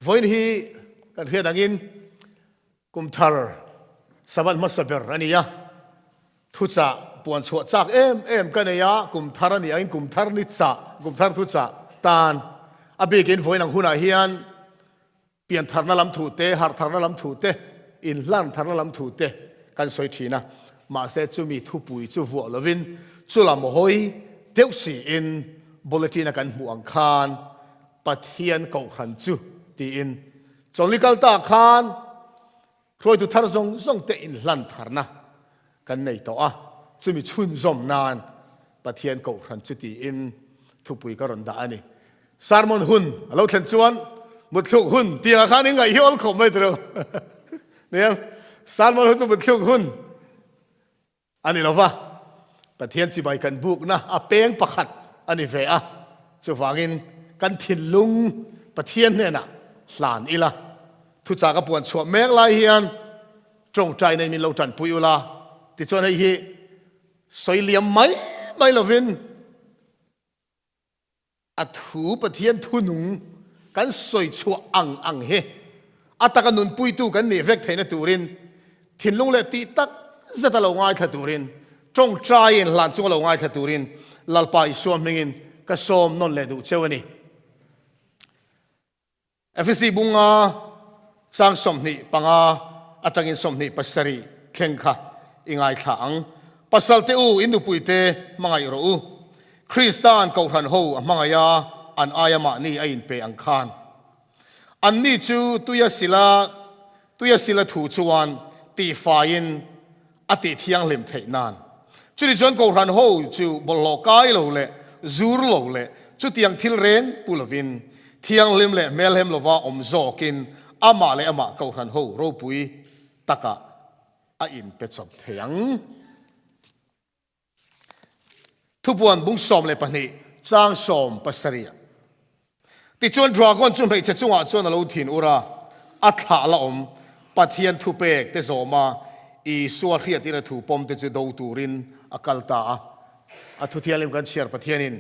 Vawiin hi kan hriat angin kum thar Sabbath hmasa ber a ni a, thuchah puan chhuah chak em em ka nei a, kum thar a nih angin kum thar ni chah, kum thar thuchah tan a bikin vawiin ang hunah hian Pian tharna lam thu te, harh tharna lam thu te, inhlan tharna lam thu te kan sawi thin a, mahse chumi thupui chu vuah lovin chulam hawi deuh siin bulletin a kan hmuh ang khan Pathian Kohhran chu tiin chawlhni kal ta khan hruaitu thar zawng zawng te inhlan tharna kan nei tawh a, chumi chhunzawm nan Pathian Kohhran chu tiin thupui ka rawn dah a ni. Sermon hun a lo thlen chuan mutthluk hun tiangah khan i ngaih hi awl khawp mai tiro. Nia, sermon hun chu mutthluk hun a ni lo va, Pathian chibai kan bukna a peng pakhat a ni ve a, chuvangin kan thinlung Pathian hnenah hlan ila, thuchah ka puan chhuah mek lai hian tawngtai nei min lo tanpui ula, tichuan hei hi sawi liam mai mai lovin A thu Pathian thunung kan sawi chhuah ang ang hi a taka nunpuitu kan nih vek theihna turin thinlung leh tih tak zeta lo ngaithla turin tawngtaiin hlan chunga lo ngaithla turin Lalpa Isua hmingin ka sawm nawn leh duh cheu a ni. Efesi bunga chang 25 atangin 27 thleng kha i ngaithla ang. Pasalte u, in nupuite hmangaih rawh u. Krista'n kohhran ho a hmangaih a, an aia mahni a inpe ang khan. Anni chu tuia sila tuia sila thu chuan tihfaiin a tih thianghlim theih nan. Chutih chuan Kohhran ho chu bawlhhlawh kai lo leh zur lo leh chutiang thil reng pu lovin thianghlim leh hmelhem lova awm zawkin amah leh amah Kohhran ho ropui takah a inpe chawp thei ang. Thupuan bung 12 chang 17 ah Tichuan dragon chu hmeichhe chungah chuan a lo thin ur a, a thlah la awm Pathian thupek te zawma Isua hriatin a thu pawm te chu do turin a kal ta a. A thu thianghlim kan chhiar Pathianin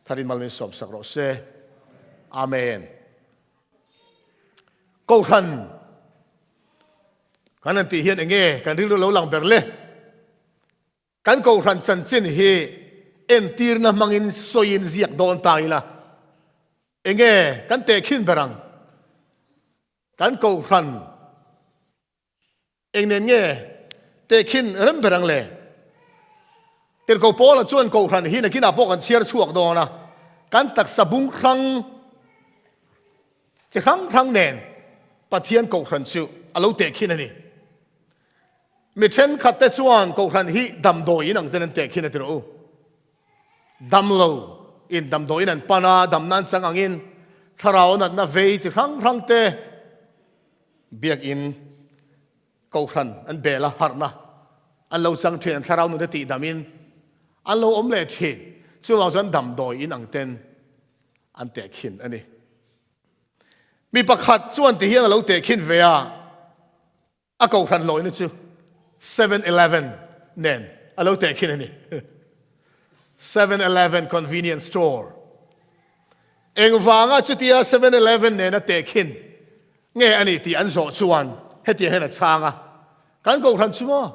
tharin mal min sawmsak rawh se. Amen. Kohhran kan han tih hian enge kan rilru lo lang ber le? Kan Kohhran chanchin hi entirna hmangin sawiin ziak dawn ta ila, enge kan tehkhin ber ang? Kan Kohhran eng nen nge tehkhin rem ber ang le? Tirhkoh Paula chuan Kohhran hi nakinah pawh kan chhiar chhuak dawn a, kan taksa bung hrang chi hrang hrang nen Pathian Kohhran chu a lo tehkhin a ni. Mi thenkhat te chuan Kohhran hi damdawi in ang ten an teh khin a ti rawh u. Damlo in damdawi in an pan a, dam nan chang angin thlarau natna vei chi hrang hrang te biakin Kohhran an bel a, harhna an lo chang thin, an thlarau nun te tih dam in an lo awm leh thin. Chuvang chuan damdawi in ang ten an teh khin a ni. Mi pakhat chuan ti hian a lo teh khin ve a. A kohhran lawina chu 7-Eleven nen a lo tehkhin a ni. 7-Eleven convenience store. Engvanga chutia 7-Eleven nen a tehkhin nge a ni tih an zawh chuan hetiang hian a chhang a, Kan kohhran chu maw?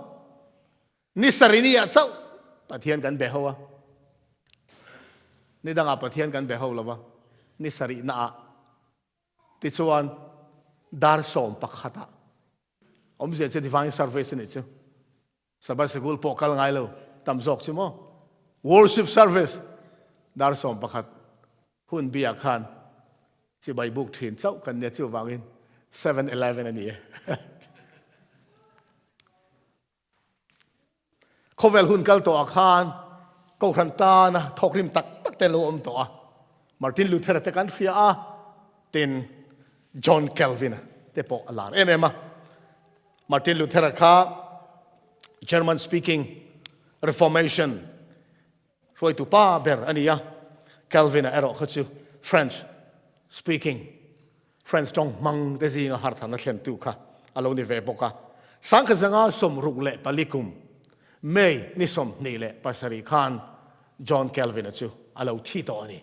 Ni sarih ni ah chauh Pathian kan be ho a, ni dangah Pathian kan be ho lo va, ni sarih naah Tichuan, dar 11 ah awmzia chu Divine Service a nih chu. Sabbath Sikul pawh kal ngai lo tam zawk chu maw? Worship Service dar 11 hun biah khan chibai buk thin chauh kan nia chuvangin 7-11 a ni e. Khawvel hun kal tawhah khan Kohhran tana thawkrim tak tak te lo awm tawh a. Martin Luther-a te kan hria a, tin John Calvin-a te pawh a lar em em a. Martin Luther-a kha German speaking Reformation Hruaitu pa ber a ni a, Calvin-a erawh kha chu French speaking, French tawng hmang te zinga hartharna thlentu kha a lo ni ve bawk a. Sangkhazanga 64 kum May ni 27 khan John Calvin-a chu a lo thi tawh a ni.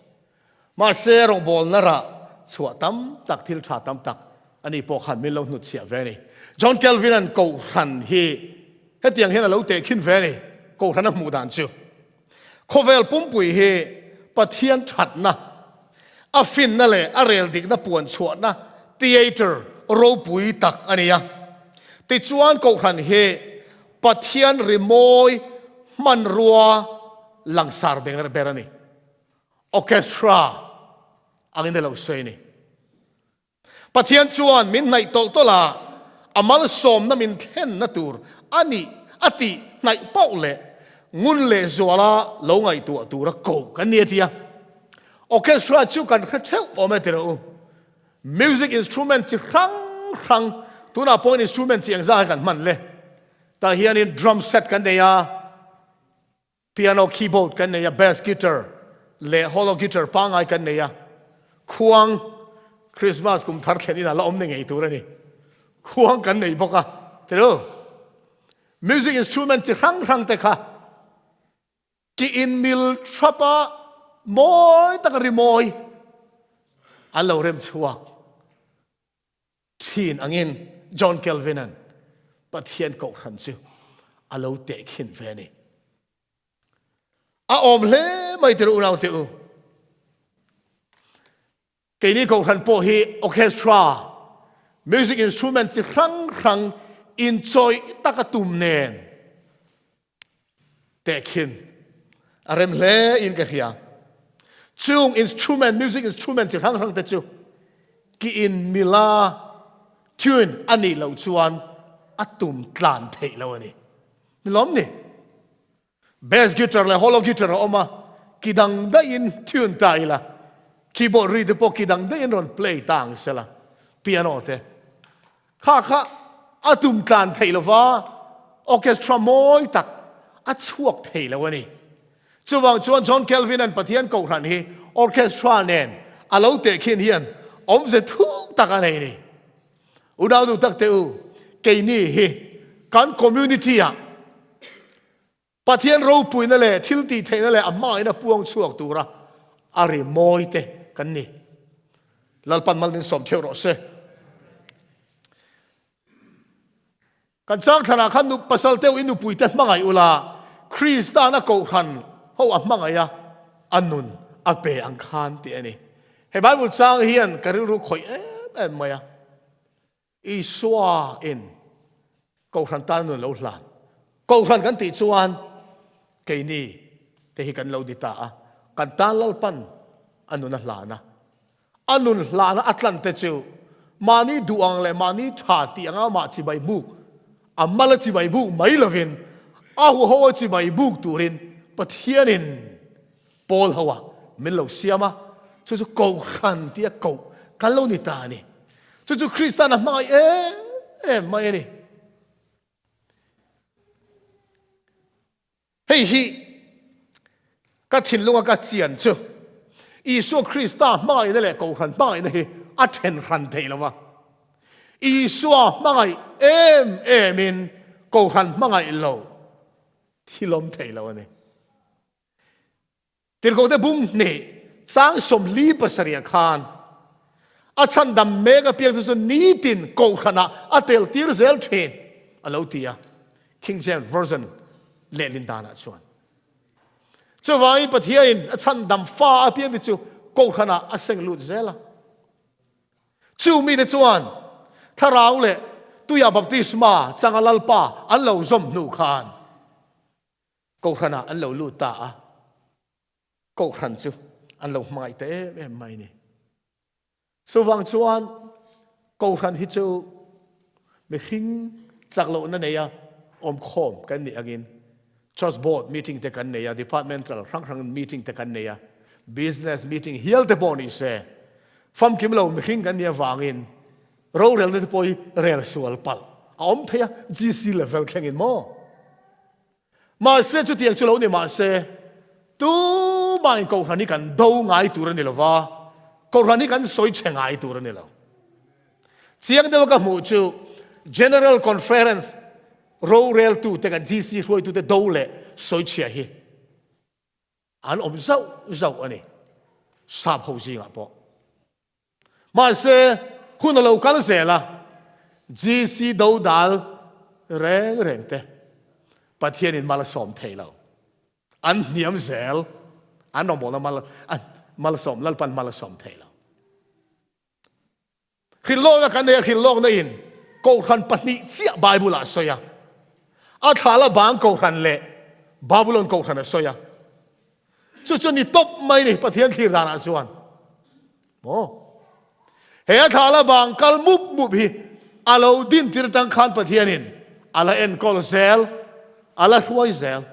Mahse, rawngbawlna rah chhuah tam tak, thil tha tam tak ani pawh khan min lo hnutchhiah ve a ni. John Calvin-a'n Kohhran hi hetiang hian a lo tehkhin ve a ni, Kohhran a hmuh dan chu. Khawvel pumpui hi Pathian thatna, a finna leh a rel dikna puan chhuahna theatre ropui tak a ni a. Tichuan Kohhran hi Pathian rimawi hmanrua langsar ber ber a ni. Orchestra angin a lo sawi a ni. Pathian chuan min hnaih tawlh tawlh a, a malsawmna min thlenna tur a nih a tih hnaih pauh leh ngun leh zuala lo ngaihtuah tura ko kan ni a ti a. Orchestra chu kan hre theuh awm e tirh u. Music instrument chi hrang hrang, tunah pawhin instrument chi engzah kan hman le. Tah hianin drum set kan nei a. Piano keyboard kan nei a, bass guitar leh hollow guitar pangngai kan nei a, khuang Christmas kum thar thlen inah la awm ni ngei tur a ni. Khuang kan nei bawk a, tiru? Music instrument chi hrang hrang te kha ki in mil thrap a mawi taka rimawi an lo rem chhuak. Thin angin John Calvin-a'n Pathian kohhran chu a lo tehkhin ve a ni. A awm hle mai tirh unaute u. Keini kohhran pawh hi orchestra, music instrument chi hrang hrang inchawih taka tum nen Tehkhin a rem hle in ka hria. Chung instrument, music instrument chi hrang hrang te chu ki in mila tune a nih loh chuan a tum tlan theih lo a ni. Ni lawm ni? Bass guitar leh hollow guitar a awm a, ki dang daihin tune ta ila, keyboard ri te pawh ki dang daihin rawn play ta ang sela, piano te. Kha kha a tum tlan thei lo va, orchestra mawi tak a chhuak thei lo a ni. Chuvang chuan John Calvin-a'n Pathian Kohhran hi orchestra nen a lo tehkhin hian awmze thuk tak a nei ni. Unau duh tak teh u, keini hi kan community-ah Pathian ropuina leh thil tih theihna leh a hmain a puang chhuak tura a ri mawi te kan ni. Lalpan mal min sawm theuh rawh se. Kan chang thlanah khan nu pasal teuh in nupui te hmangaih ula, Kristan a kohhran ho a hmangaih a, a nun a pe ang khan tih a ni. He Bible chang hian ka rilru khawih em em mai a. Isua in Kohhran tan nun lo hlan. Kohhran kan tih chuan keini te hi kan lo ni ta a, kan tan Lalpan a nun a hlan a. A nun hlana a tlan te chu mahni duh ang leh mahni tha tih anga mah chibai buk, a mal a chibai buk mai lovin a huho a chibai buk turin Pathianin Pawl ho a min lo siam a, chu chu Kohhran tia koh kan lo ni ta a ni. Chu chu Krista'n a hmangaih em em mai a ni. Hei hi ka thinlunga ka chian chu Isua Krista hmangaihna leh Kohhran hmangaihna hi a then hran thei lo va. Isua hmangaih em emin Kohhran hmangaih lo thilawm thei lo a ni. Tirhkohte bung hnih sang sawmli pasarih khan a chhandam mek apiang chu chu nitin kohhranah a tel tir zel thin a lo ti a, King James Version lehlin danah chuan. Chuvangin Pathianin a chhandam fa apiang te chu kohhranah a seng lut zel a. Chu mite chuan thlarau leh tuia baptisma changa Lalpa an lo zawm hnu khan Kohhranah an lo lut ta a, Kohhran chu an lo hmangaih ta em em mai ni. Chuvang chuan Kohhran hi chu mihring chak lohna neia awmkhawm kan nih angin Church Board meeting te kan nei a, Departmental hrang hrang meeting te kan nei a, Business meeting hial te pawh ni se, famkim lo mihring kan nih avangin rorelna te pawh hi rel sual palh a awm thei a, GC level thlengin maw? Mahse, chutiang chu lo ni mahse, tumahin Kohhran hi kan do ngai tur a ni lo va, Kohhran hi kan sawi chhe ngai tur a ni lo. Chiang deuha ka hmuh chu General Conference roreltute kan GC hruaitute do leh sawi chhia hi an awm zauh zauh a ni, sap ho zingah pawh. Mahse, hun a lo kal zel a, GC dodal reng reng te Pathianin mal a sawm thei lo. An hniam zel, an rawngbawlna mal mal a sawm, Lalpan mal a sawm thei lo. Hrilhlawkna kan nei a, hrilhlawkna in Kohhran pahnih chiah Bible ah a sawi a. A thla la bang Kohhran leh Babulon Kohhran a sawi a. Chu chu ni tawp mai ni Pathian thlir danah chuan. Maw? He a thla la bang kal mup mup hi a lo din tir atang khan Pathianin a la enkawl zel, a la hruai zel.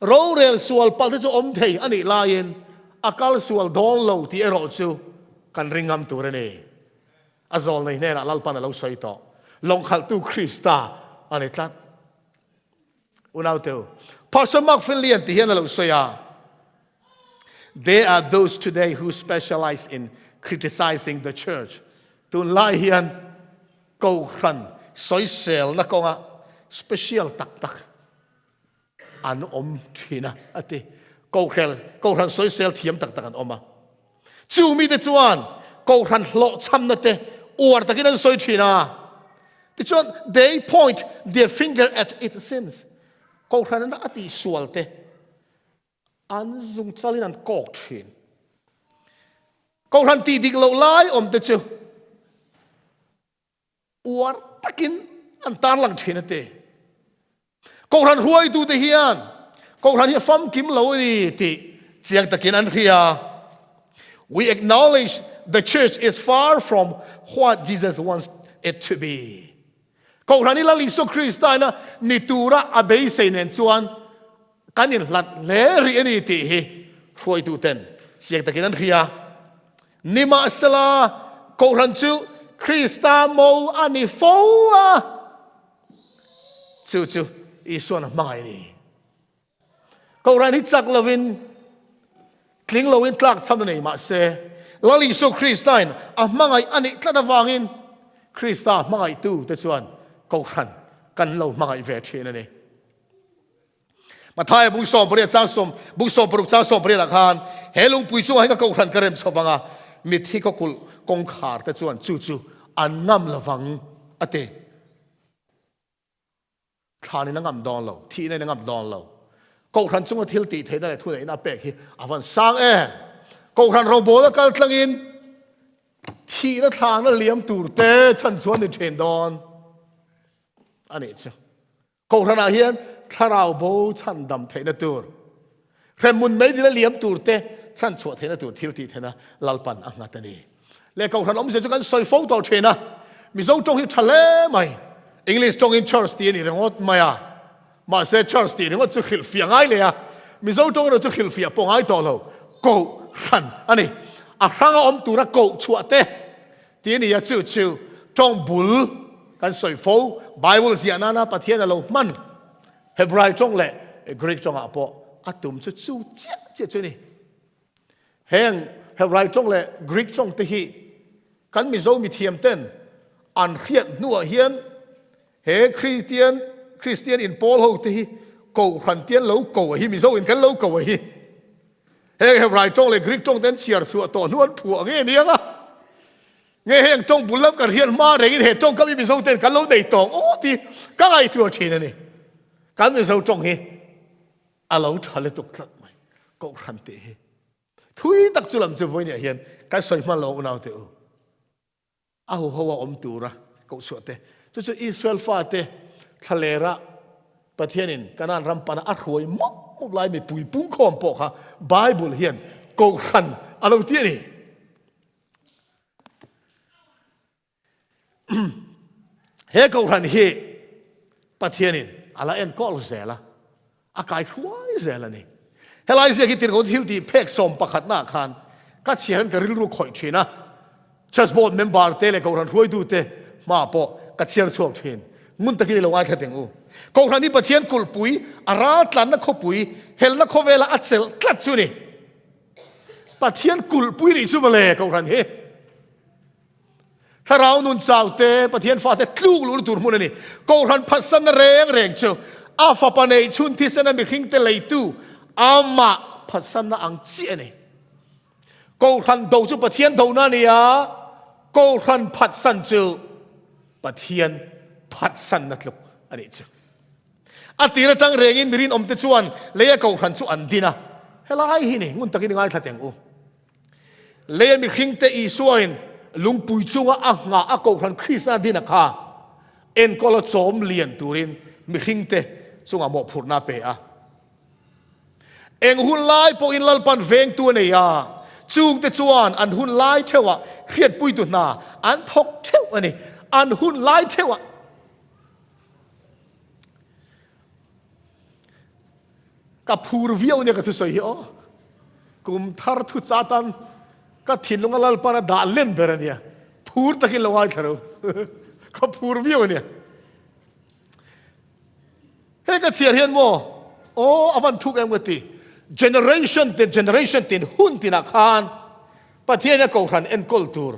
Rorel sual palh te chu awm thei a nih laiin a kal sual dawn lo tih erawh chu kan ring ngam tur a ni. A zawlnei hnenah Lalpan a lo sawi tawh. Lawngkhalhtu Krista a ni tlat. Unauteu, Pastor Mark Finley an ti hian a lo sawi a, There are those today who specialize in criticizing the church. Tunlai hian Kohhran sawiselna kawnga special tak tak an awm thin a, a ti. Kohhran, Kohhran sawisel thiam tak tak an awm a. Chu mite chuan Kohhran hlawhchhamna te uar takin an sawi thin a. Tichuan, they point their finger at its sins. Kohhran a tihsual te an zungchalin an kawk thin. Kohhran tih dik loh lai awm te chu Uar takin an tarlang thin a ti. Kohhran hruaitute hian Kohhran hi a famkim lo a ni tih chiang takin an hria. We acknowledge the church is far from what Jesus wants it to be. Kohhran hi Lal Isua Krista ina ni tura a beisei nen chuan kan inhlat hle rih a ni tih hi hruaituten chiang takin an hria. Nimahsela, Kohhran chu Krista mo a ni fo a, chu chu Isua'n a hmangaih a ni. Kohhran hi chak lovin, tling loin tlakchham a nei mah se, Lal Isua Kristain a hmangaih a nih tlat avangin Krista hmangaihtute chuan Kohhran kan lo hmangaih ve thin a ni. Mathaia bung 18 chang sawm bung 16 chang 18 ah khan he lungpui chungah hian ka kohhran ka rem chho vang a, mitthi khaw kulh kawngkhar te chuan chu chu an ngam lovang a ti. Thlanin a ngam dawn lo, thihna in a ngam dawn lo. Kohhran chunga thil tih theihna leh thuneihna a pek hi a van sang em. Kohhran rawngbawl a kal tlangin thihna thlangna liam tur te chhan chuan ni thin dawn a nih chu. Kohhranah hian thlarau bo chhandam theihna tur, hremhmun meidil a liam tur te chhanchhuah theihna tur thil tih theihna Lalpan a nghat a ni. Leh Kohhran awmzia chu kan sawi fo tawh thin a, Mizo tawng hi tha hle mai. English tawngin church tih a ni ringawt mai a, mahse church tih ringawt chu hrilhfiah ngai leh a, Mizo tawng erawh chu hrilhfiah pawh ngai tawh lo, Kohhran a ni. A hranga awm tura koh chhuah te Ti a ni a, chu chu tawng bul kan sawi fo. Bible ziah nana Pathian a lo hman Hebrai tawng leh Greek tawngah pawh a tum chu chu chiah chiah chu a ni. Heng Hebrai tawng leh Greek tawng te hi kan Mizo mithiam ten an hriat hnuah hian he Kristian Kristian inpawl ho te hi Kohhran te an lo ko a hi, Mizo in kan lo ko a hi. Heng Hebrai tawng leh Greek tawng te an chhiar chhuah tawh hnu an phuah nge ni anga? Nge heng tawng bul lam kan hriat hma rengin he tawngkam hi Mizo ten kan lo nei tawng aw ti ka ngaihtuah thin a ni. Kan Mizo tawng hi a lo tha lutuk tlat mai. Kohhran tih hi thui tak chu lam chu vawiin ah hian kan sawi hman lo unau te u. A huho a awm tura kohchhuah te, chu chu Israel fate thlalera Pathianin Kanaan ram pana a hruai mup mup lai mipui pungkhawm pawh kha Bible hian kohhran a lo ti a ni. He kohhran hi Pathianin a la enkawl zel a. A kai hruai zel a ni. Helai ziak hi tirhkoh thil tih phek sawm pakhatnaah khan ka chhiar hian ka rilru khawih thin a. Church board member te leh Kohhran hruaitu te hmaah pawh ka chhiar chhuak thin. Ngun takin i lo ngaithla teng u. Kohhran hi Pathian kulhpui, a raltlanna khawpui, helna khawvela a chelh tlat chu ni. Pathian kulhpui nih chu mawle Kohhran hi. Thlarau nun chau te, Pathian fate tluk luhna tur hmun a ni. Kohhran phatsanna reng reng chu a fapa neih chhun thisena mihringte leitu amah phatsanna ang chiah a ni. Kohhran do chu Pathian dona a ni a, Kohhran phatsan chu Pathian phatsanna tluk a nih chu. A tir atang rengin mi rinawmte chuan leia Kohhran chu an din a, helai hi ni ngun takin i ngaithla teng u. Leia mihringte Isuain lungpui chunga a nghah a Kohhran Krista din a kha enkawl a chawm lian turin mihringte chungah mawhphurhna a pe a. Eng hun lai pawhin Lalpan vengtu a nei a, chungte chuan an hun lai theuhah hriatpuitu hna an thawk theuh a ni. An hun lai theuhah. Ka phur viau nia ka thusawi hi aw. Kum thar thu cha tan ka thinlunga Lalpan a dah len ber a nia. Phur takin lo ngaithla ro. Ka phur viau a nia. Hei ka chhiar hian maw aw a van thuk em ka ti. Generation tin generation tin hun tinah khan Pathian a Kohhran enkawl tur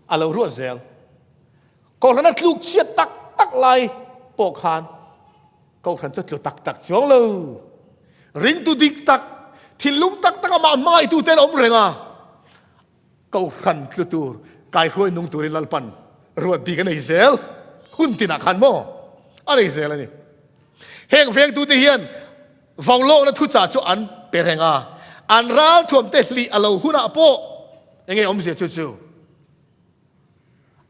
a lo ruat zel. Kohhran a tluk chhiat tak tak lai pawh khan Kohhran chu tlu tak tak chuang lo. Ringtu dik tak, thinlung tak tak amah hmangaihtu te an awm reng a. Kohhran tlu tur, kaihruai nung turin Lalpan ruat bik a nei zel. Hun tinah khan maw a nei zel a ni. Heng vengtute hian vaulawkna thuchah chu an pe reng a, an ralthuamte hlih a lo hunah pawh enge awmzia chu chu?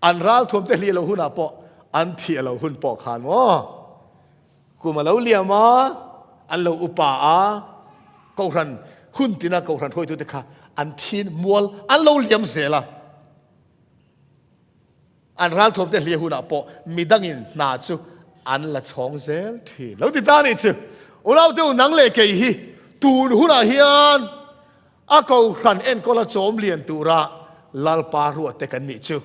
An ralthuamte hlih a lo hunah pawh an thih a lo hun pawh khan maw? Kum a lo liam a, an lo upa a, Kohhran hun tina Kohhran hruaitute kha an thin mual an lo liam zel a. An ralthuamte hliah hunah pawh midangin hna chu an la chhawng zel thin. Lo ti ta nih chu, Unaute u nang leh kei hi tun hunah hian a Kohhran enkawla chawm lian tura Lalpa ruatte kan nih chu.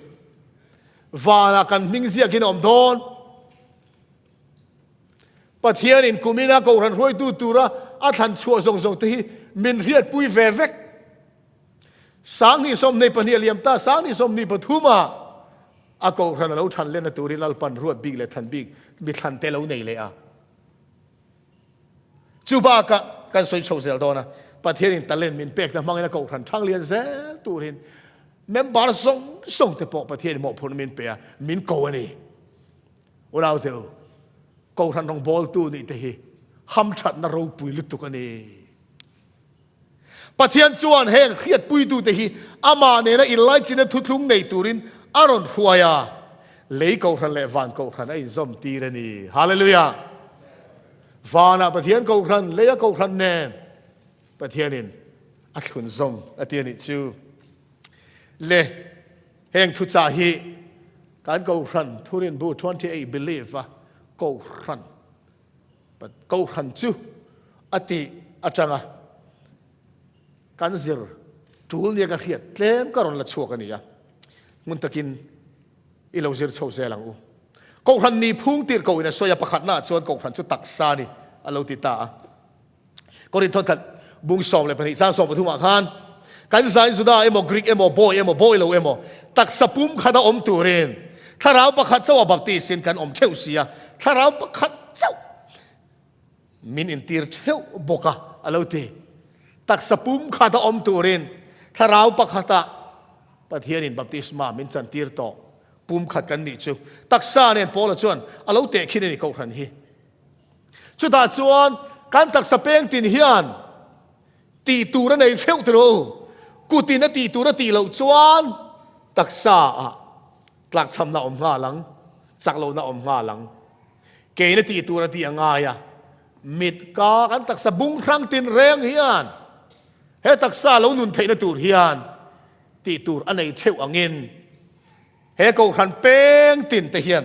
Vanah kan hming ziakin a awm dawn. Pathianin kumina Kohhran hruaitu tura a thlan chhuah zawng zawng te hi min hriatpui ve vek. 2022 a liam ta, 2023 ah a Kohhran a lo than lenna turin Lalpan ruat bik leh than bik mi thlan te lo nei leh a. Chu bakah kan sawi chho zel dawn a, Pathianin talent min pekna hmangin a Kohhran thang lian zel turin member zawng zawng te pawh Pathianin mawhphurhna min pe a, min ko a ni. Unaute u, Kohhran rawngbawltu nih te hi hamthatna ropui lutuk a ni. Pathian chuan heng hriatpuitute hi amah nena inlaichinna thuthlung nei turin a rawn hruai a, lei Kohhran leh van Kohhran a inzawm tir a ni. Hallelujah! Vanah Pathian Kohhran, leia Kohhran nen Pathianin a thlunzawm a ti a nih chu. Le heng thuchah hi kan Kohhran Thurinbu 28 Believe a Kohhran Kohhran chu a tih atanga kan zir tul nia ka hriat tlem ka rawn la chhuak a ni a, ngun takin i lo zir chho zel ang u. Kohhran ni phung tirh kohin a sawi a, pakhatnaah chuan Kohhran chu taksa a ni a lo ti ta a. Korinth khat bung 12 chang 13 ah khan kan zain Juda emaw Greek emaw bawi emaw bawi lo emaw taksa pum khata awm turin thlarau pakhat chauh a baptis in kan awm theuh si a, thlarau pakhat chauh min intir theuh bawk a a lo ti. Taksa pum khata awm turin thlarau pakhata Pathianin baptisma min chantir tawh pum khat kan nih chu taksa nen Paula chuan a lo tehkhin a ni Kohhran hi. Chutah chuan kan taksa peng tin hian tih tur a nei hreuh tiro u. Kutin a tih tur a tih loh chuan taksa ah tlakchhamna a awm nghal ang, chak lohna a awm nghal ang. Kein a tih tur a tih a ngai a, mit ka kan taksa bung hrang tin reng hian he taksa lo nun theihna tur hian tih tur a nei theuh angin He Kohhran peng tin te hian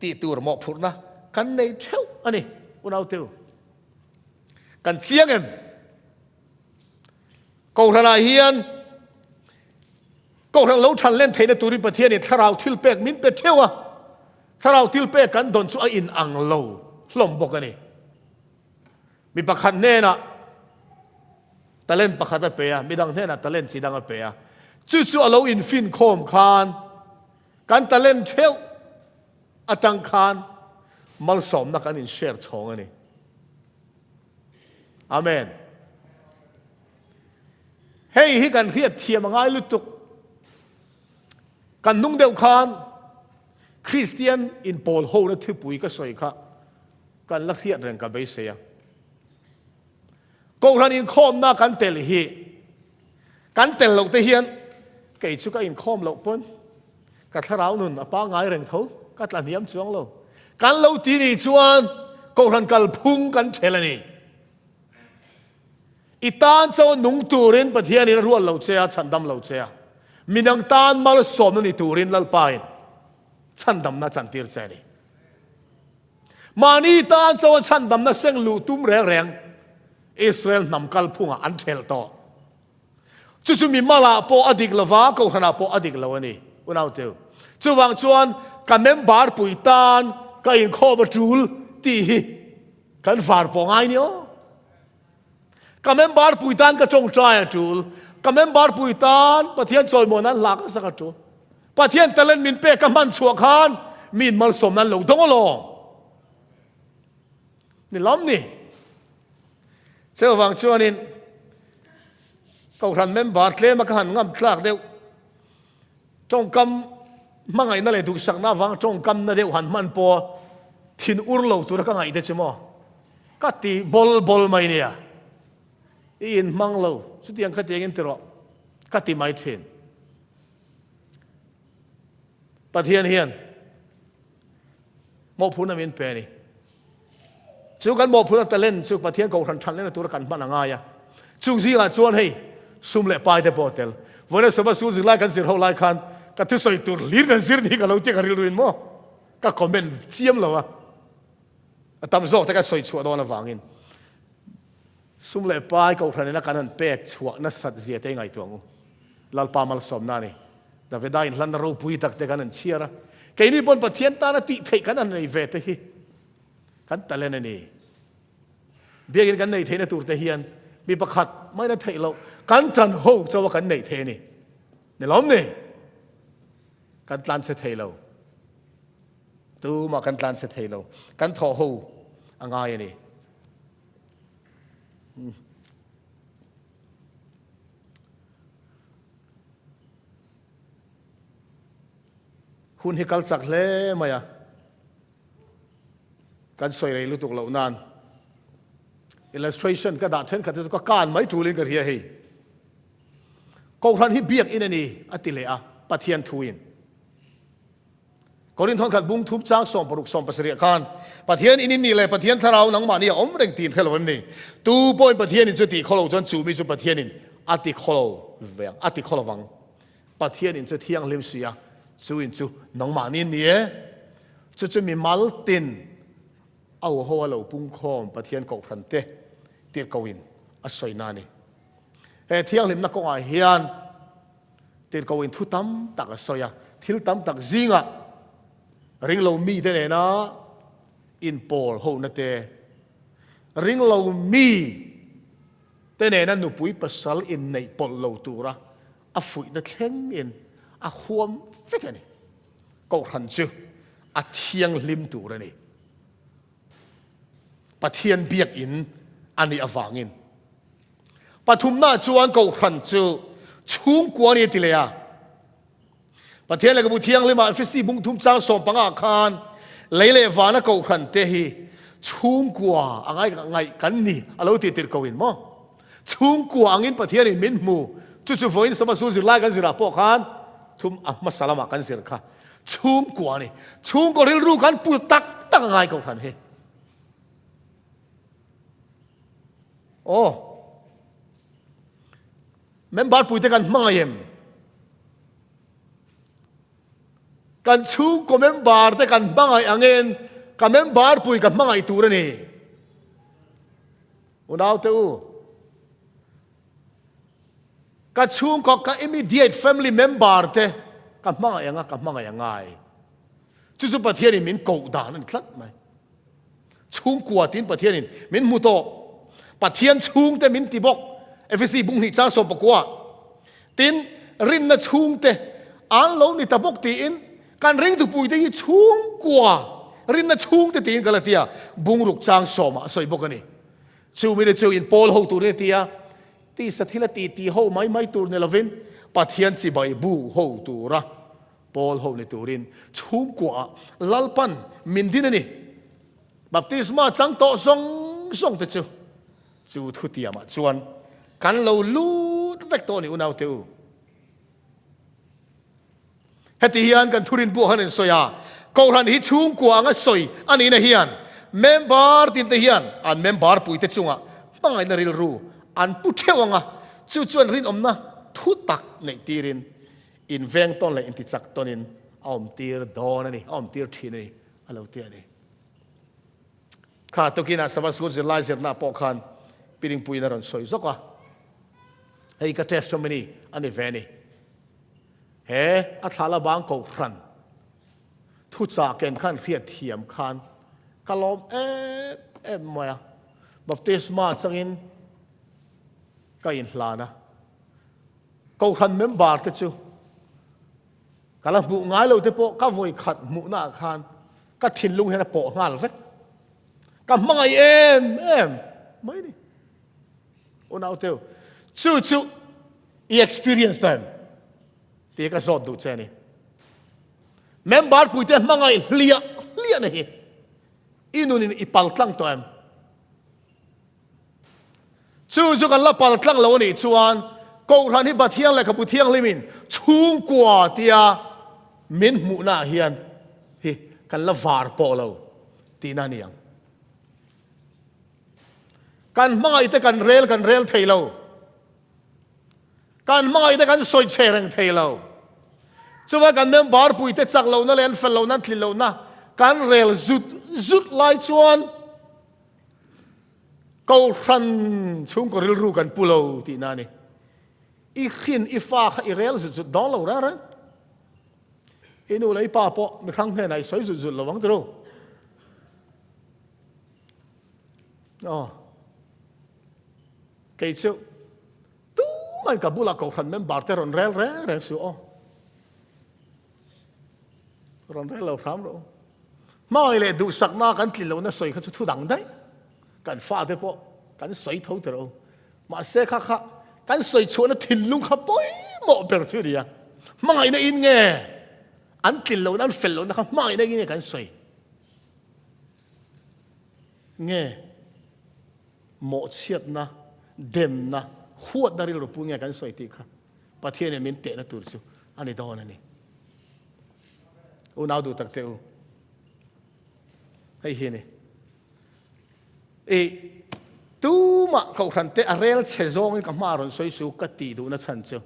tih tur mawhphurhna kan nei theuh a ni, unaute u. Kan chiang em? Kohhranah hian Kohhran lo than len theihna turin Pathianin thlarau thil pek min pe theuh a, thlarau thil pek kan dawn chu a inang lo hlawm bawk a ni. Mi pakhat hnenah talent pakhat a pe a, midang hnenah talent chi dang a pe a. Chu chu a lo infinkhawm khan kan talent theuh atang khan malsawmna kan in share chhawng a ni. Amen. Hei hi kan hriat thiam a ngai lutuk. Kan hnung deuh khan Kristian inpawl hona thupui ka sawi kha kan la hriat reng ka beisei a. Kohhran inkhawmna kan tel hi kan tel loh te hian kei chu ka inkhawm loh pawn ka thlarau nun a pangngai reng tho, ka tla hniam chuang lo. Kan lo ti nih chuan kohhran kalphung kan ṭhel a ni. I tan chaw nung turin Pathianin a ruat lo che a, chhandam lo che a. Midang tan malsawmna ni turin Lalpain chhandamna chantir che a ni. Mahni tan chaw chhandamna seng luh tum reng reng Israel hnam kalphungah an ṭhelh tawh. Chu chu mi malah pawh a dik lo va, kohhranah pawh a dik lo a ni, unauteu. Chuvang chuan ka member pui tan ka inkhawm a ṭul tih hi kan var pawh ngai ni aw. Ka member pui tan ka tawngtai a tul. Ka member pui tan Pathian chawimawi nan hla ka sak a tul. Pathian talent min pek ka hman chhuah khan mi in malsawm nan lo dawng alawm. Ni lam ni. Chuvang chuanin Kohhran member tlema ka han ngam tlak deuh. Tawngkam hmangaihna leh duhsakna avanga tawngkamna deuh han hman pawh thin ur lo tura ka ngaih te chu maw? Ka ti bawl bawl mai nia. I inhmang lo, chutiang khatiangin ti rawh ka ti mai thin. Pathian hian mawhphurhna min pe a ni. Chu kan mawhphurhna talent chu Pathian kohhran than lehna tura kan hman a ngai a. Chung zingah chuan hei sum leh pai te pawh a tel. Vawiin Sabbath School zirlai kan zir ho lai khan ka thusawi tur hlir kan zir ni ka lo tia ka rilruin maw ka comment chiam lo a. A tam zawk te ka sawi chhuah dawn avangin sum leh pai kohhran ina kan han pek chhuah nasat zia te i ngaihtuah ang u. Lalpa malsawmna a ni. Davida inhlanna ropui tak te kan han chhiar a. Keini pawn Pathian tana tih theih kan han nei ve te hi kan talent a ni. Biakin kan neih theihna tur te hian mi pakhat maina theih loh kan tan ho chawa kan neih thei a ni. Ni lawm ni? Kan tlan chhe thei lo. Tumah kan tlan chhe thei lo. Kan thawh ho a ngai a ni. Hmm. Hun hi kal chak hle mai a. Kan sawi rei lutuk loh nan illustration ka dah thenkhat te chu ka kan mai tulin ka hria hei. Kohhran hi biak in a ni a ti leh a Pathian thuin. Korinthon khat bung thup chang 16 17 khan Pathian in in nih leh Pathian thlarau nangmahni a awm reng tih in hre lo em ni? Tu pawhin Pathian in chu ti khaw lo chuan chu mi chu Pathian in a ti khaw lo ve ang, a ti khaw lovang. Pathian in chu thianghlim si a, chu in chu nangmahni in ni e. Chu chu mi mal tin au ho a lo pungkhawm Pathian kohhran te tirhkoh in a sawi na a ni. He thianghlimna kawngah hian Tirhkoh in thu tam tak a sawi a, thil tam tak zingah ringlo mite nena inpawl hona te, ringlo mi te nena nupui pasal inneih pawlh lo tura a fuihna thlengin a huam vek a ni. Kohhran chu a thianghlim tur a ni. Pathian biakinn a nih avangin. Pathumna chuan kohhran chu chhungkua a ni a ti leh a. Pathian Lehkhabu Thianghlimah Efesi bung thum chang 15 khan lei leh vana kohhran te hi chhungkua a ngai ngaih kan ni a lo ti tirh ko in maw? Chhungkua angin Pathianin min hmu chu chu vawiin Sabbath School zirlai kan zirah pawh khan thum a hmasa lamah kan zir kha chhungkua a ni. Chhungkaw rilru kan pu tak tak a ngai kohhran hi. Aw. Member puite kan hmangaih em? Kan chhungkaw member te kan hmangaih angin ka member pui ka hmangaih tur a ni. Unau te u. Ka chhungkaw ka immediate family member te ka hmangaih anga ka hmangaih angai. Chu chu Pathianin min koh dan a ni tlat mai. Chhungkua tiin Pathianin min hmu tawh. Pathian chhungte min ti bawk. Efesi bung hnih chang 19. Tin, rinna chhungte an lo ni ta bawk tiin kan ringtupuite hi chhungkua rinna chhungte tiin ka la ti a, bungruk chang sawmah a sawi bawk a ni. Chu mite chu in pawl ho turin a ti a. Tisa thila ti ti ho mai mai tur ni lovin Pathian chibai bu ho tura pawl ho ni turin chhungkuaah Lalpan min din a ni. Baptisma chang tawh zawng zawng te chu chu thutiamah chuan kan lo lut vek tawh a ni unaute u. Heti hian kan thurin pawh han insawi a, Kohhran hi chhungkua anga sawi a nihna hian member tinte hian an member puite chungah hmangaihna rilru an pu theuh ang a, chu chuan rinawmna thu tak neih tirin inveng tawn leh intichak tawnin a awmtir dawn a ni, a awmtir thin a ni, a lo ti a ni. Kha tukinah Sabbath School zirlai zirna pawh khan Piringpuiin a rawn sawi zawk a, hei ka testimony a ni ve a ni. He a thla la bang kohhran thuchah ken khan hriat thiam khan ka lawm em em mai a, baptisma changin ka inhlan a, kohhran member te chu ka la hmuh ngai lo te pawh ka vawi khat hmuhna ah khan ka thinlung hian a pawh nghal vek, ka hmangaih em em mai ni. Unauteu, chu chu i experience ta em? Tih ka zawt duh che a ni. Member puite hmangaih hliah hliah na hi i nunin i pal tlang tawh em? Chu chu kan la pal tlang lo a nih chuan Kohhran hi Pathian lehkhabu thianghlimin chhungkua tia min hmuhna ah hian hi kan la var pawh lo tihna a ni ang. Kan hmangaihte kan rel kan rel thei lo. Kan hmangaihte kan sawi chhe reng thei lo. Chuva kan member puite chak lohna leh an fel lohna an tlin lohna kan rel zut zut lai chuan Kohhran chhungkaw rilru kan pu lo tihna a ni. I hrin i fa kha i rel zut zut dawn lo reng reng. I nu leh i pa pawh mihrang hnenah i sawi zut zut lo ang tiro. Aw. Kei chu tumah ka bulah kohhran member te rawn rel reng reng suh aw. Rawn rel lo hram rawh u. Hmangaih leh duhsakna kan tlin lohna sawi kha chu thu dang daih. Kan fate pawh kan sawi tho tir u. Mahse kha kha kan sawi chhuahna thinlung kha pawimawh ber chu a ni a. Hmangaihna in nge an tlin lohna an fel lohna kha hmangaihna in nge kan sawi. Nge mawhchhiatna, demna, huatna rilru pu nge kan sawi tih kha Pathianin min tehna tur chu a ni dawn a ni. Unau duh tak teh u. Hei hi a ni. I tumah kohhran te a rel chhe zawngin ka hma rawn sawi su ka tih duhna chhan chu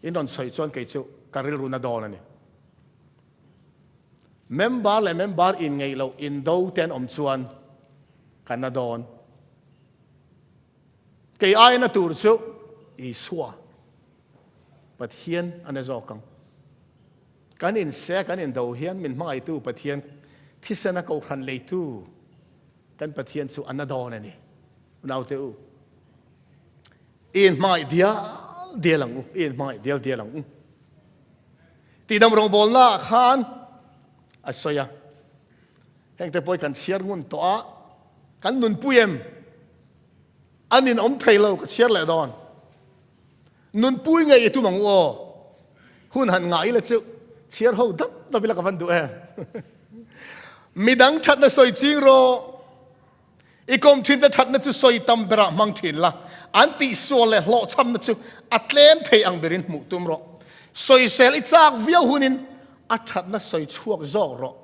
in rawn sawi chuan kei chu ka rilru na dawn a ni. Member leh member inngeih loh indo te an awm chuan ka na dawn. Kei aia na tur chu Isua Pathian a na zawk ang. Kan inse kan indo hian min hmangaihtu Pathian thisena kohhran leitu kan Pathian chu a na dawn a ni. Unaute u, i inhmangaih dial dial ang u, i inhmangaih dial dial ang u. Tihdam rawngbawlna ah khan a sawi a, hengte pawh hi kan chhiar ngun tawh a, kan nunpui em? An in awm thei lo ka chhiar leh dawn. Nunpui ngei i tum ang u aw. Hun han ngah ila chu chhiar ho dap dap ila ka van duh em. Midang thatna sawi ching rawh. I kawm thinte thatna chu sawi tam berah hmang thin la, an tihsual leh hlawhchhamna chu a tlem thei ang berin hmuh tum rawh. Sawisel i chak viau hunin a thatna sawi chhuak zawk rawh.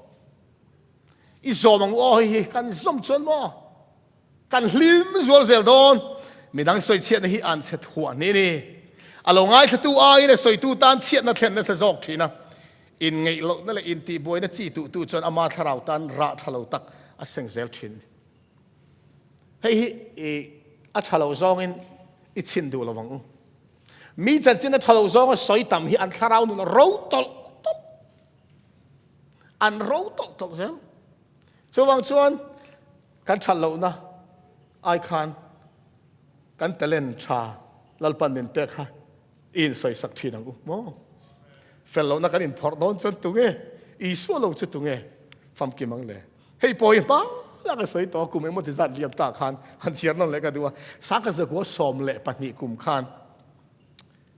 I zawm ang u aw hei hi kan zawm chuan maw? Kan hlim zual zel dawn. Midang sawi chhiatna hi an chhe thuah ni ni. A lo ngaithlatu aiin a sawitu tan chhiatna thlen nasa zawk thin a. Inngeih lohna leh intihbuaina chi tuhtu chuan ama thlarau tan rah tha lo tak a seng zel thin. Hei hi i a tha lo zawngin i chhin duh lo vang u. Mi chanchin a tha lo zawnga sawi tam hi an thlarau nun a ro tawlh tawlh. An ro tawlh tawlh zel. Chuvang chuan kan that lohna ai khan kan talent tha Lalpan min pek kha i insawisak thin ang u maw? Fel lohna kan inphawrh dawn chuan tunge Isua lo chu tunge famkim ang le? Hei pawh hi hmanah Hmanah ka sawi tawh a, kum engmaw ti zat liam ta khan han chhiar nawn leh ka duh a. Sangkhat 1912 kum khan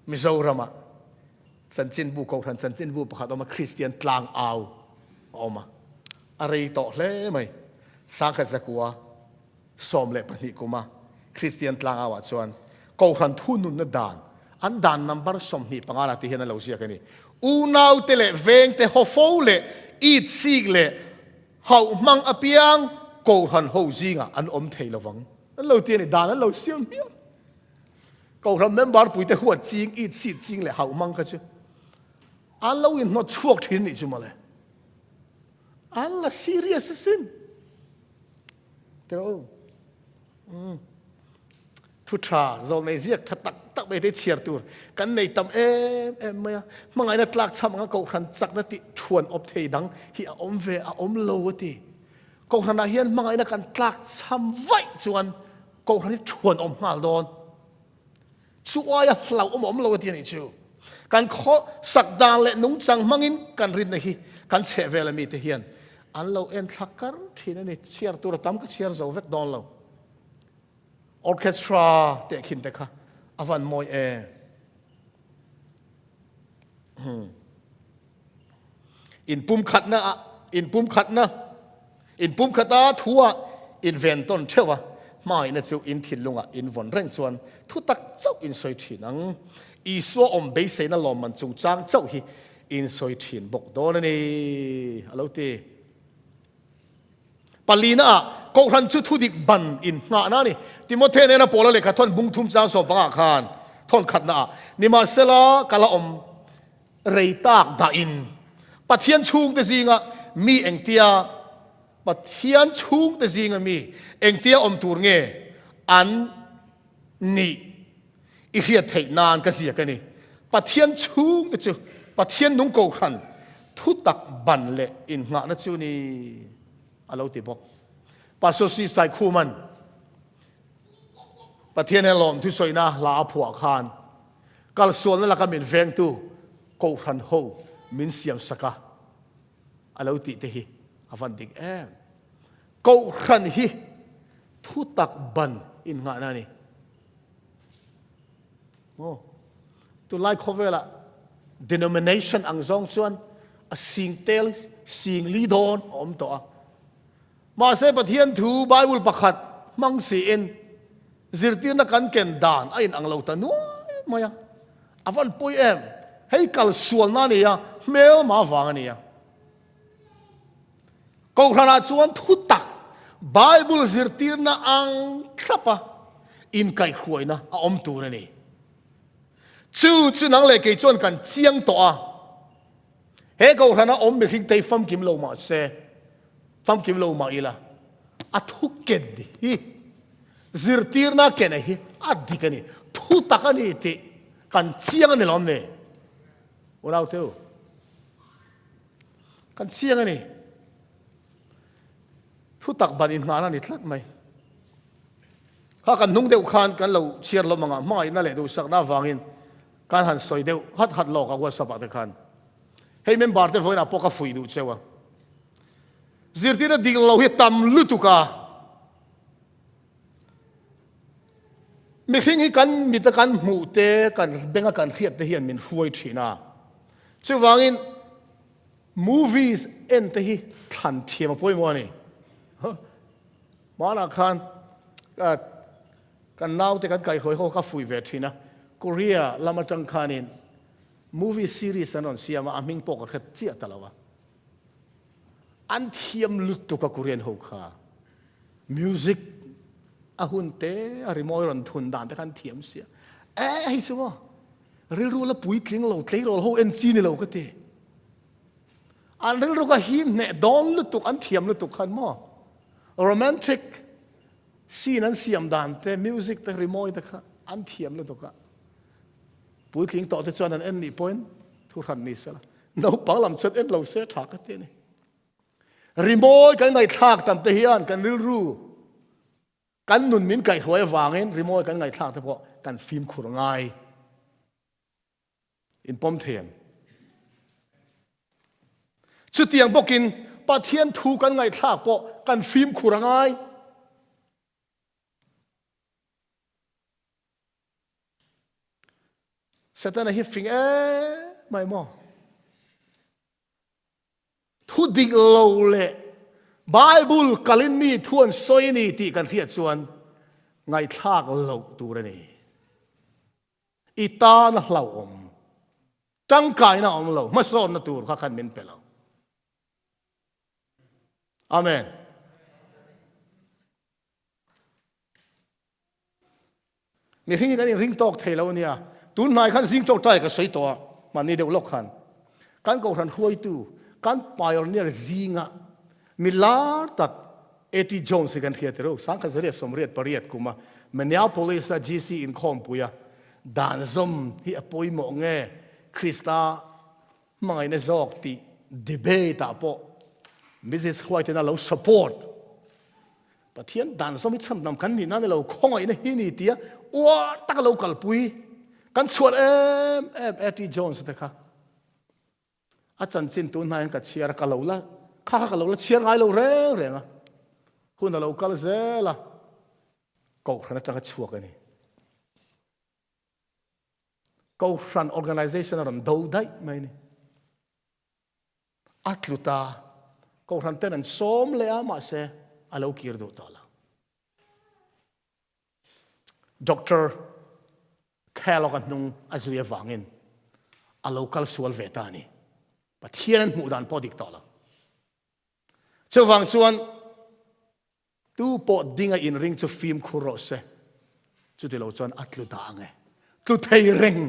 Mizoramah chanchinbu, Kohhran chanchinbu pakhat a awm a, Kristian Tlangau a awm a, a rei tawh hle mai. 1912 kuma Kristian Tlangauah chuan Kohhran thununna dan, an dan number 25 lah ti hian a lo ziak a ni. Unaute leh vengte hawfo leh itsik leh hauh hmang apiang Kohhran ho zingah an awm thei lovang. An lo ti a ni, dan an lo siam hmiang. Kohhran member puite huat ching, it sit ching leh hauh hmang kha chu an lo inhnawt chhuak thin nih chu mawle. An la serious asin. Tiraw u. Umm. Thu tha, zawlnei ziak tha tak tak mai te chhiar tur kan nei tam em em mai a. Hmangaihna tlak chham anga kohhran chakna tih thuan awp thei dang hi a awm ve, a awm lo a ti. Kohhranah hian hmangaihna kan tlak chham vaih chuan Kohhran hi thuan awm nghal dawn. Chu aia hlauh awm awm lo a ti a nih chu. Kan khaw sak dan leh nungchang hmangin kan rinna hi kan chheh vel a mite hian an lo en thla kar thin a ni. Chhiar tur a tam ka chhiar zo vek dawn lo. Orchestra teh khin te kha a van mawi em. Hmm. Inpumkhatna ah, inpumkhatna, inpumkhata thu ah inven tawn theuh a, hmangaihna chu in thinlungah in vawn reng chuan thutak chauh in sawi thin ang. Isua awm beiseina lawmman chungchang chauh hi in sawi thin bawk dawn a ni, a lo ti. Palina ah Kohhran chu thudik ban in nghahna a ni. Timothe nena Paula lehkha thawn bung thum chang sawm pangah khan thawn khatna ah, Nimahsela ka la awm rei tak dahin Pathian chhungte zinga mi engtia Pathian chhungte zinga mi engtia awm tur nge an nih i hriat theih nan ka ziak a ni. Pathian chhungte chu Pathian nung kohhran thutak ban leh innghahna chu ni a lo ti bawk. Pastor Si Saikhuman Pathian he lawmthu sawina hla a phuah khan Kalsualna laka min vengtu Kohhran ho min siam sak a, a lo tih te hi a van dik em. Kohhran hi thutak ban innghahna a ni. Maw? Tunlai khawvelah denomination ang zawng chuan a sing tel sing li dawn a awm tawh a. Mahse Pathian thu Bible pakhat hmang siin zirtirna kan ken dan a inang lo ta nuai mai a. A van pawi em? Hei kal sualna a ni a, hmelma vang a ni a. Kohhranah chuan thu tak Bible zirtirna ang thlapa inkaihhruaina a awm tur a ni. Chu chu nang leh kei chuan kan chiang tawh a. He Kohhrana awm mihring tei famkim lo mah se, famkim lo mah ila, a thu ken hi, zirtirna ken hi a dik a ni, thu tak a ni tih kan chiang a ni lawm ni? Unaute u, kan chiang a ni. Thu tak ban inngahna a ni tlat mai. Kha kan hnung deuh khan kan lo chhiar hlawm ang a, hmangaihna leh duhsakna avangin Kan han sawi deuh hat hat lawk a WhatsApp ah te khan. Hei member te vawiinah pawh ka fuih duh cheu a. Zirtirna dik lo hi tam lutuk a. Mihring hi kan mit a kan hmuh te, kan beng a kan hriat te hian min hruai thin a. Chuvangin movies en te hi thlan thiam a pawimawh a ni. Hmanah khan Kan naute kan kaihhawi ho ka fuih ve thin a, Korea lam atang khanin movie series an rawn siam a, a hming pawh ka hre chiah ta lo a. An thiam lutuk a Korean ho kha. Music a hun te, a rimawi rawn thun dan te kha an thiam sia. E hei chu maw, rilru la puitling lo tleirawl ho en chi ni lo ka ti. An rilru kha him hneh dawn lutuk, an thiam lutuk khan maw. Romantic Scene an siam dan te, music te, rimawi te kha an thiam lutuk a. Puitling tawh te chuan an en nih pawhin thu hran ni sela. Naupang lam chuan en lo se tha ka ti a ni. Rimawi kan ngaihthlak tam te hian kan rilru, kan nun min kaihhruai avangin rimawi kan ngaihthlak te pawh kan fimkhur ngai. Inpawm thei ang. Chutiang bawkin Pathian thu kan ngaihthlak pawh kan fimkhur a ngai. Setana hi fing em mai maw? Thu dik lo leh Bible kalin mi thu an sawi a ni tih kan hriat chuan ngaihthlak loh tur a ni. I tan a hlauhawm. Tangkaina a awm lo, hmasawnna tur kha khan min pe lo. Amen. Mihring hi kan inring tawk thei lo ania. Tun hnai khan zing tawngtai ka sawi tawh a, mahni deuh lawk khan. Kan kohhran hruaitu, kan pioneer zinga mi lar tak A.T. Jones hi kan hria tirh u. 1988 kuma Minneapolis-a GC inkhawmpuia dan zawm hi a pawimawh nge Krista hmangaihna zawk tih debate-ah pawh Mrs. White-in a lo support. Pathian dan zawm hi chhandam kan nih nan ilo khawngaihna hi ni tia uar taka lo kalpui kan chhuat em em A.T. Jones te kha a chanchin tun hnaiin ka chhiar a, ka lo la kha kha ka lo la chhiar ngai lo reng reng a, hun a lo kal zel a, Kohhran atanga chhuak a ni. Kohhran organization a rawn do daih mai a ni. A tlu ta. Kohhran ten an sawm leh a, mahse a lo kir duh tawh lo. Doctor Kellogg a hnung a zui avangin a lo kal sual ve ta a ni. Pathian an hmuh dan pawh dik tawh lo. Chuvang chuan Tu pawh ding a inring chu fimkhur rawh se, chuti lo chuan a tlu dah ang e. Tlu thei reng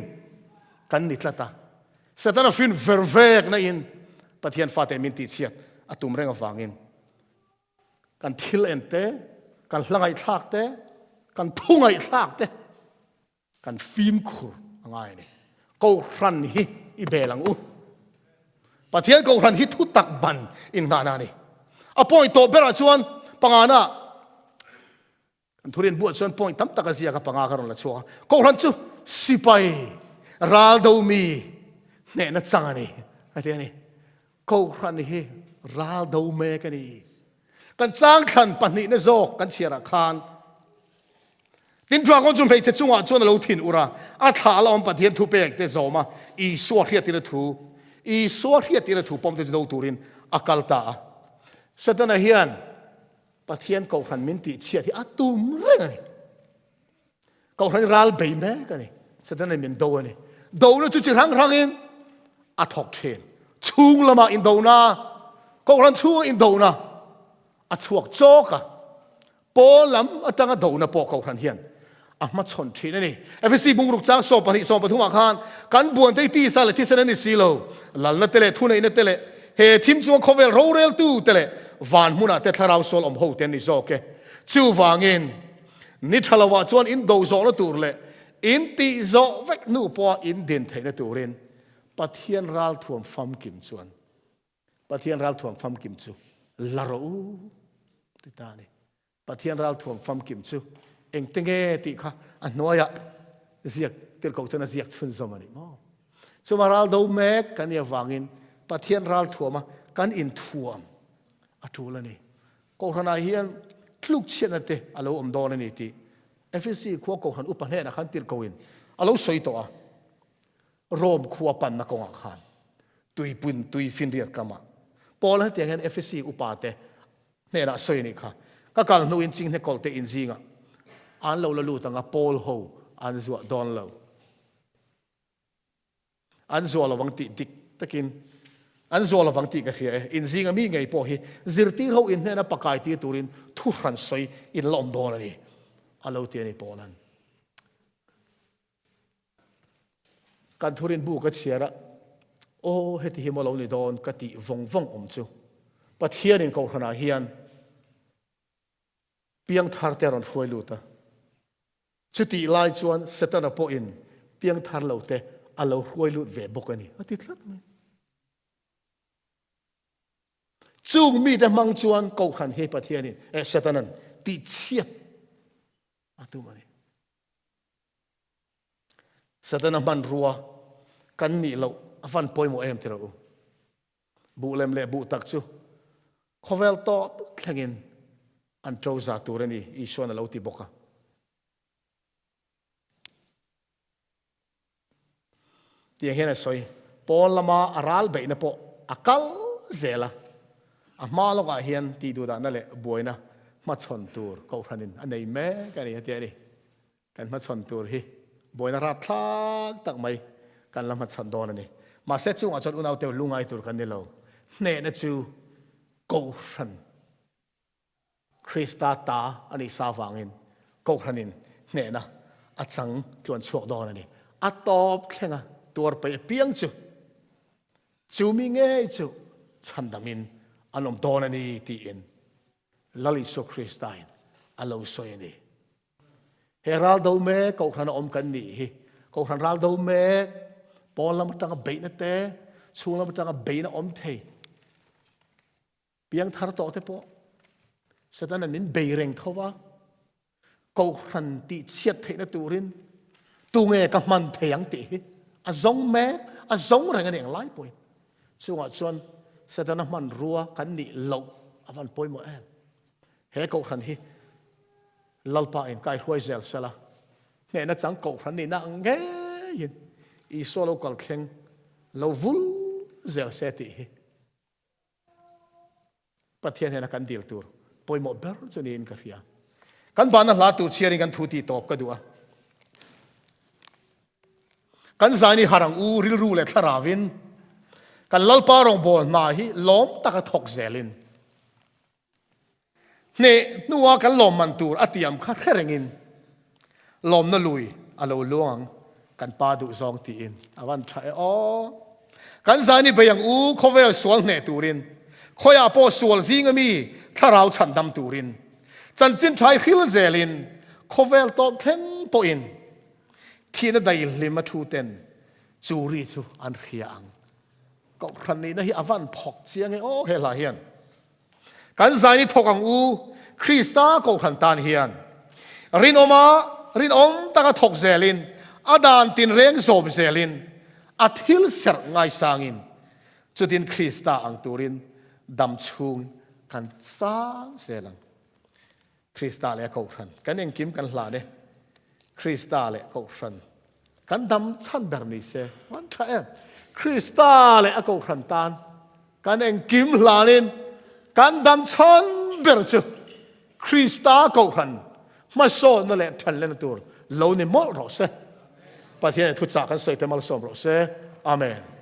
kan ni tlat a, Setana fin ver vek na in Pathian fate min tihchhiat a tum reng avangin kan thil en te, kan hla ngaihthlak te, kan thu ngaihthlak te, Kan fimkhur a ngai a ni. Kohhran hi i bel ang u. Pathian kohhran hi thu tak ban innghahna a ni. A point tawh berah chuan pangana kan thurin buah chuan point tam tak a ziak a panga ka rawn la chhuak a. Kohhran chu sipai ral do mi hnehna chang a ni a ti a ni. Kohhran hi ral do mek a ni. Kan changthlan pahnihna zawk kan chhiarah khan Tin, Dragon chu hmeichhe chungah chuan a lo thin ur a, a thla a la awm Pathian thupek te zawm a, Isua hriattirna thu, Isua hriattirna thu pawm te chu do turin a kal ta a. Setana hian Pathian kohhran min tihchhiat hi a tum reng a ni. Kohhran hi ral bei mek a ni. Setana min do a ni. Dona chu chi hrang hrangin a thawk thin. Chhung lamah indona, kohhran chhunga indona a chhuak chawk a. Pawl lam atanga dona pawh Kohhran hian a hmachhawn thin a ni. Efesi bungruk chang 12 13 ah khan kan buante hi tisa leh thisen a ni si lo, lalna te leh thuneihna te leh he thim chunga khawvel roreltu te leh van hmunah te thlarau sual awm ho te an ni zawk e. Chuvangin ni tha lovah chuan in do zawhna tur leh in tih zawh vek hnu pawha in din theihna turin Pathian ralthuam famkim chuan Pathian ralthuam famkim chu la rawh u ti ta a ni. Pathian ralthuam famkim chu engte nge tih kha a hnuaiah ziak tirhkoh chuan a ziak chhunzawm a ni maw. Chuma ral do mek kan nih avangin Pathian ralthuama kan inthuam a tul a ni. Kohhranah hian tlukchhiatna te a lo awm dawn a ni tih Efesi khua kohhran upa hnenah khan tirhkohin a lo sawi tawh a. Rome khua panna kawngah khan tuipun tui finriat kamah Paul hetiang hian Efesi upa te hnenah sawi a nih kha, Ka kal hnuin chinghne kawlh te in zingah an lo la lut ang a, Paul ho an zuah dawn lo. An zuah lovang tih dik takin an zuah lovang tih ka hria e. In zinga mi ngei pawh hi zirtir ho in hnena pakai tir turin thu hran sawi in la awm dawn a ni, a lo ti a ni Paula'n. Kan thurin bu ka chhiar a, Aw, heti hi maw lo ni dawn ka tih vawng vawng awm chu. Pathianin Kohhranah hian piangthar te a rawn hruai lut a. Chutih lai chuan Setana pawhin piangthar lo te a lo hruai lut ve bawk a ni, a ti tlat mai. Chung mite hmang chuan Kohhran hi Pathianin, eh, Setanan tihchhiat a tum a ni. Satana hmanrua kan nih loh a van pawimawh em ti rawh u. Buh lem leh buh tak chu Khawvel tawp thlengin an ṭo za tur a ni, Isua'n a lo ti bawk a. Tiang hian a sawi, Pawn lama a ral beihna pawh a kal zel a, a hma lawkah hian tihduhdahna leh buaina hmachhawn tur kohhranin a nei mek a ni, a ti a ni. Kan hmachhawn tur hi buaina rapthlak tak mai kan la hmachhawn dawn a ni. Mahse chungah chuan unaute lungai tur kan ni lo. Hnehna chu kohhran Krista ta a nih sa vangin Kohhranin hnehna a chang tluan chhuak dawn a ni. A tawp thlenga tuar peih apiang chu chu mi ngei chu chhandamin an awm dawn a ni tiin Lal Isua Kristain a lo sawi a ni. He ral do mek Kohhran a awm kan nih hi. Kohhran ral do mek pawn lam atanga beihna te, chhung lam atanga beihna awm thei. Piangthar tawh te pawh Setana'n min bei reng tho va, Kohhran tih chhiat theihna turin tunge ka hman thei ang tih hi a zawng mek, a zawng reng a ni ang lai pawhin. Chungah chuan Setana hmanrua kan nih loh a van pawimawh em. He Kohhran hi Lalpa in kaihruai zel sela, hnehna chang Kohhran nihna ang ngeiin Isua lo kal thleng lo vul zel se tih hi Pathian hian a kan dil tur pawimawh ber chu niin ka hria. Kan bana hla tur chhiarin kan thu tih tawp ka duh a. Kan zaini harang u rilru leh thlaravin kan Lalpa rawngbawl hna hi lawm taka thawk zelin Hneh hnua kan lawmman tur a tiam kha hre rengin lawmna lui a lo luang ang kan pa duh zawng tiin a van tha e aw. Kan zani bei ang u khawvel sual hneh turin khawiah pawh sual zinga mi thlarau chhandam turin chanchin thai hril zelin khawvel tawp thleng pawhin thihna daihlim a thu ten chu ri chu an hria ang. Kohhran nihna hi a van phawk chiang e aw he hla hian. Kan zai ni thawk ang u, Krista kohhran tan hian. Rinawma, rinawm taka thawk zelin, a dan tinreng zawm zelin, a thil serh ngaisangin, chutin Krista ang turin dam chhung kan chang zel ang. Krista leh a kohhran kan engkim kan hlan e. Krista leh kohhran kan dam chhan ber ni se. Van tha em. Krista leh a kohhran tan kan engkim hlanin kan dam chhan ber chu Krista kohhran hmasawnna leh thanlena tur lo ni mawlh rawh se. Pathian in thuchah kan sawi te malsawm rawh se. Amen.